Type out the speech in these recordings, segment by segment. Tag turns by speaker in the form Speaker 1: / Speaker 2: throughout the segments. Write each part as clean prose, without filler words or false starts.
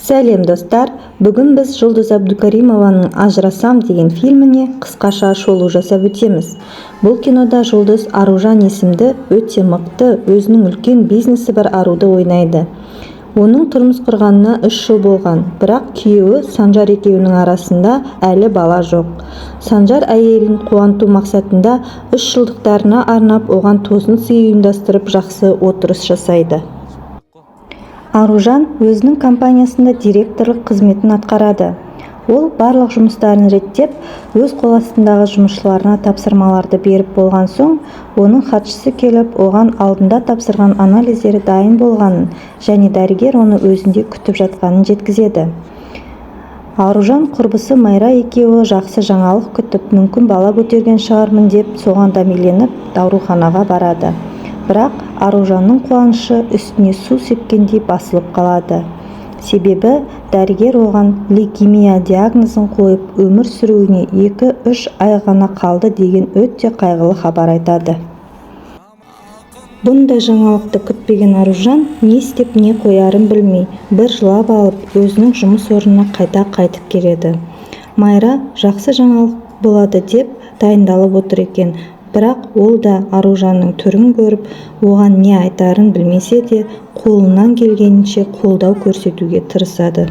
Speaker 1: Сәлем, достар! Бүгін біз Жұлдыз Әбдукаримованың «Ажырасам» деген фильміне қысқаша шолу жасап өтеміз. Бұл кинода Жұлдыз Аружан есімді өте мықты, өзінің үлкен бизнесі бар аруды ойнайды. Оның тұрмыс құрғанына 3 жыл болған, бірақ күйеуі Санжар екеуінің арасында әлі бала жоқ. Санжар әйелін қуанту мақсатында 3 жылдықтарына арнап оған тосын сый ұйымдастырып, жақсы отырыс жасайды. Аружан өзінің компаниясында директорлық қызметін атқарады. Ол барлық жұмыстарын реттеп, өз қол астындағы жұмысшыларына тапсырмаларды беріп болған соң, оның хатшысы келіп, оған алдында тапсырған анализдері дайын болғанын және дәрігер оны өзінде күтіп жатқанын жеткізеді. Аружан құрбысы Майра екеуі жақсы жаңалық күтіп, мүмкін, бала көтерген шығармын деп, соған дәмеленіп ауруханаға барады. Бірақ Аружанның қуанышы үстіне су сепкендей басылып қалады. Себебі дәрігер оған лейкемия диагнозын қойып, өмір сүруіне 2-3 ай ғана қалды деген өте қайғылы хабар айтады. Бұндай жаңалықты күтпеген Аружан не істеп, не қоярын білмей, бір жылап алып, өзінің жұмыс орнына қайта қайтып келеді. Майра жақсы жаңалық болады деп дайындалып отыр екен, бірақ ол да Аружанның түрін көріп, оған не айтарын білмесе де, қолынан келгенінше қолдау көрсетуге тырысады.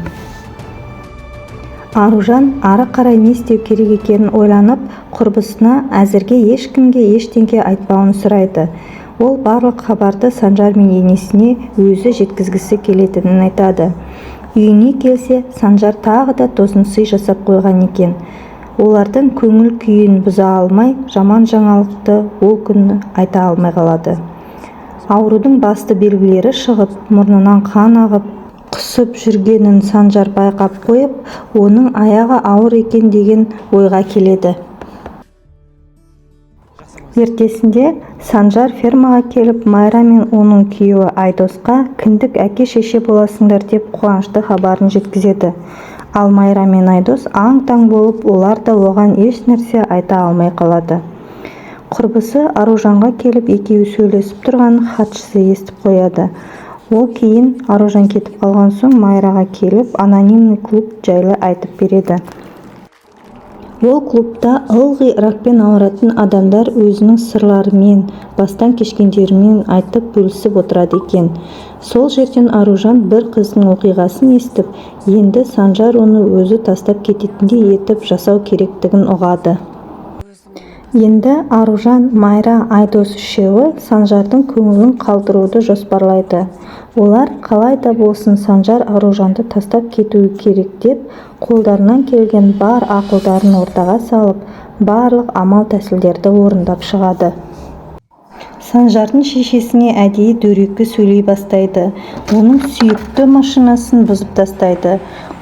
Speaker 1: Аружан ары қарай не істеу керек екенін ойланып, құрбысына әзірге ешкімге ештеңе айтпауын сұрайды. Ол барлық хабарды Санжар мен енесіне өзі жеткізгісі келетінін айтады. Үйіне келсе, Санжар тағы да тосын сый жасап қойған екен. Олардың көңіл күйін бұза алмай, жаман жаңалықты ол күні айта алмай қалады. Аурудың басты белгілері шығып, мұрнынан қан ағып, құсып жүргенін Санжар байқап қойып, оның аяғы ауыр екен деген ойға келеді. Ертесінде Санжар фермаға келіп, Майра мен оның күйеуі Айдосқа кіндік әке-шеше боласыңдар деп қуанышты хабарын жеткізеді. Ал Майра мен Айдос аң-таң болып, олар да оған еш нәрсе айта алмай қалады. Құрбысы Аружанға келіп, екеуі сөйлесіп тұрғанын хатшысы естіп қояды. Ол кейін Аружан кетіп қалған соң Майраға келіп, анонимный клуб жайлы айтып береді. Ол клубта ылғи ракпен ауыратын адамдар өзінің сырларымен, бастан кешкендерімен айтып, бөлісіп отырады екен. Сол жерден Аружан бір қыздың оқиғасын естіп, енді Санжар оны өзі тастап кететіндей етіп жасау керектігін ұғады. Енді Аружан, Майра, Айдос үшеуі Санжардың көңілін қалдыруды жоспарлайды. Олар қалай да болсын Санжар Аружанды тастап кетуі керек деп, қолдарынан келген бар ақылдарын ортаға салып, барлық амал-тәсілдерді орындап шығады. Санжардың шешесіне әдейі дөрекі сөйлей бастайды, оның сүйікті машинасын бұзып тастайды.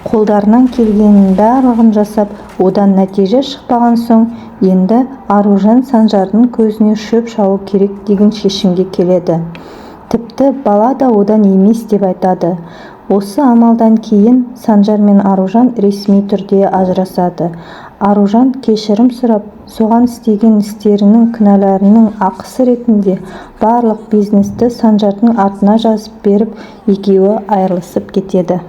Speaker 1: Қолдарынан келгенінің барлығын жасап, одан нәтиже шықпаған соң, енді Аружан Санжардың көзіне шөп шалу керек деген шешімге келеді. Тіпті бала да одан емес деп айтады. Осы амалдан кейін Санжар мен Аружан ресми түрде ажырасады. Аружан кешірім сұрап, соған істеген істерінің күнәларының ақысы ретінде барлық бизнесті Санжардың атына жазып беріп, екеуі айырылысып кетеді.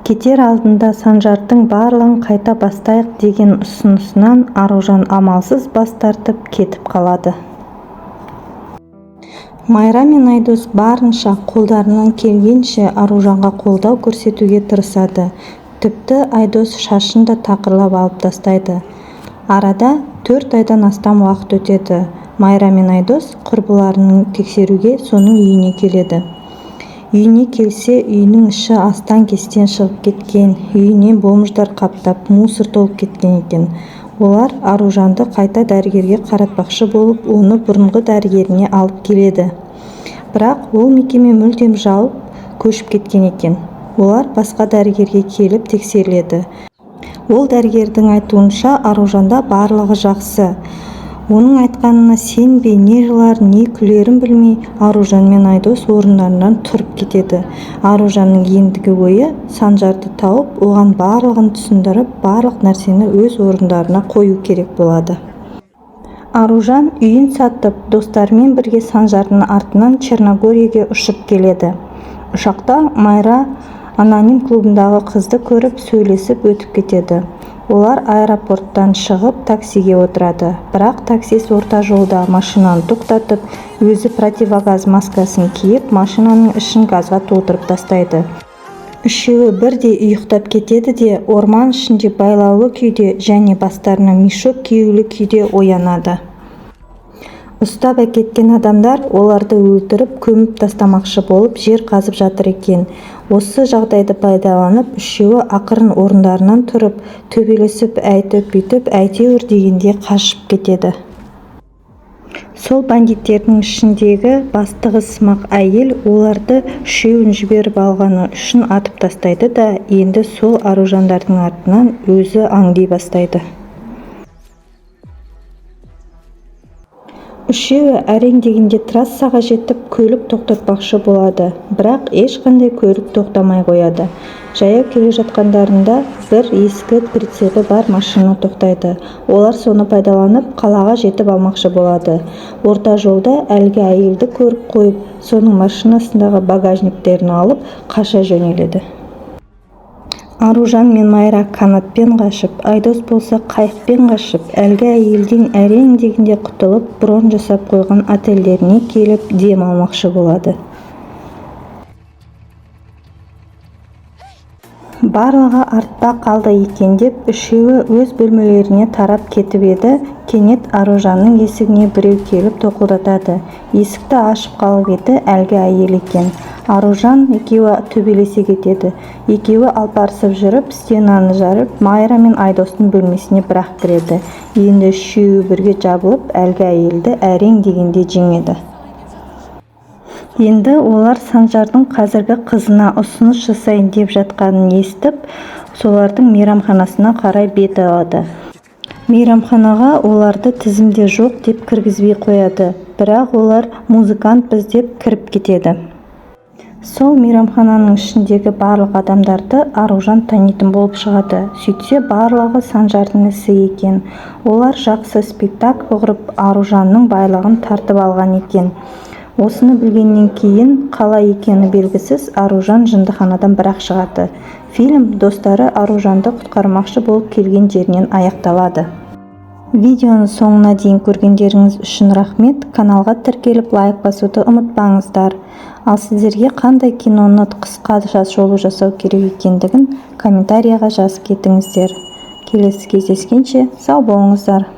Speaker 1: Кетер алдында Санжардың барлығын қайта бастайық деген ұсынысынан Аружан амалсыз бас тартып, кетіп қалады. Майра мен Айдос барынша, қолдарынан келгенше Аружанға қолдау көрсетуге тырысады. Тіпті Айдос шашын да тақырлап алып тастайды. Арада 4 айдан астам уақыт өтеді. Майра мен Айдос құрбыларын тексеруге соның үйіне келеді. Үйіне келсе, үйінің іші астан-кестен шығып кеткен, үйіне бомждар қаптап, мусор толып кеткен екен. Олар Аружанды қайта дәрігерге қаратпақшы болып, оны бұрынғы дәрігеріне алып келеді. Бірақ ол мекеме мүлдем жауып, көшіп кеткен екен. Олар басқа дәрігерге келіп тексеріледі. Ол дәрігердің айтуынша, Аружанда барлығы жақсы. Оның айтқанына сенбей, не жыларын, не күлерін білмей, Аружан мен Айдос орындарынан тұрып кетеді. Аружанның ендігі ойы Санжарды тауып, оған барлығын түсіндіріп, барлық нәрсені өз орындарына қою керек болады. Аружан үйін сатып, достарымен бірге Санжардың артынан Черногорияға ұшып келеді. Ұшақта Майра Аноним клубындағы қызды көріп, сөйлесіп өтіп кетеді. Олар аэропорттан шығып, таксиге отырады. Бірақ таксист орта жолда машинаны тоқтатып, өзі противогаз маскасын киіп, машинаның ішін газға толтырып тастайды. Үшеуі бірдей ұйықтап кетеді де, орман ішінде байлаулы күйде және бастарына мешок киюлі күйде оянады. Ұстап әкеткен адамдар оларды өлтіріп, көміп тастамақшы болып жер қазып жатыр екен. Осы жағдайды пайдаланып, үшеуі ақырын орындарынан тұрып, төбелесіп әйтіп-бүйтіп әйтеуір дегенде қашып кетеді. Сол бандиттердің ішіндегі бастығы сымақ әйел оларды үшеуін жіберіп алғаны үшін атып тастайды да, енді сол Аружандардың артынан өзі аңди бастайды. Үшеуі әрең дегенде трассаға жетіп, көлік тоқтатпақшы болады, бірақ ешқандай көлік тоқтамай қояды. Жаяу келе жатқандарында бір ескі прицепі бар машина тоқтайды. Олар соны пайдаланып, қалаға жетіп алмақшы болады. Орта жолда әлгі әйелді көріп қойып, соның машинасындағы багажниктерін алып, қаша жөнеледі. Аружан мен Майра канатпен қашып, Айдос болса қайықпен қашып, әлгі әйелден әрең дегенде құтылып, брон жасап қойған отельдеріне келіп дем алмақшы болады. Барлығы артта қалды екен деп, үшеуі өз бөлмелеріне тарап кетіп еді, кенет Аружанның есігіне біреу келіп тоқылдатады. Есікті ашып қалып еді, әлгі әйел екен. Аружан екеуі төбелесе кетеді. Екеуі алпарысып жүріп, стенаны жарып, Майра мен Айдостың бөлмесіне бірақ кіреді. Енді үшеуі бірге жабылып, әлгі әйелді әрең дегенде жеңеді. Енді олар Санжардың қазіргі қызына ұсыныс жасайын деп жатқанын естіп, солардың мейрамханасына қарай бет алады. Мейрамханаға оларды тізімде жоқ деп кіргізбей қояды, бірақ олар музыкантпыз деп кіріп кетеді. Сол мейрамхананың ішіндегі барлық адамдарды Аружан танитын болып шығады. Сөйтсе, барлығы Санжардың ісі екен. Олар жақсы спектакль құрып, Аружанның байлығын тартып алған екен. Осыны білгеннен кейін қалай екені белгісіз Аружан жындыханадан бірақ шығады. Фильм достары Аружанды құтқармақшы болып келген жерінен аяқталады. Видеоны соңына дейін көргендеріңіз үшін рахмет. Каналға тіркеліп, лайк басуды ұмытпаңыздар. Ал сіздерге қандай киноны қысқаша шолу жасау керек екендігін комментарияға жазып кетіңіздер. Келесі кездескенше сау болыңыздар.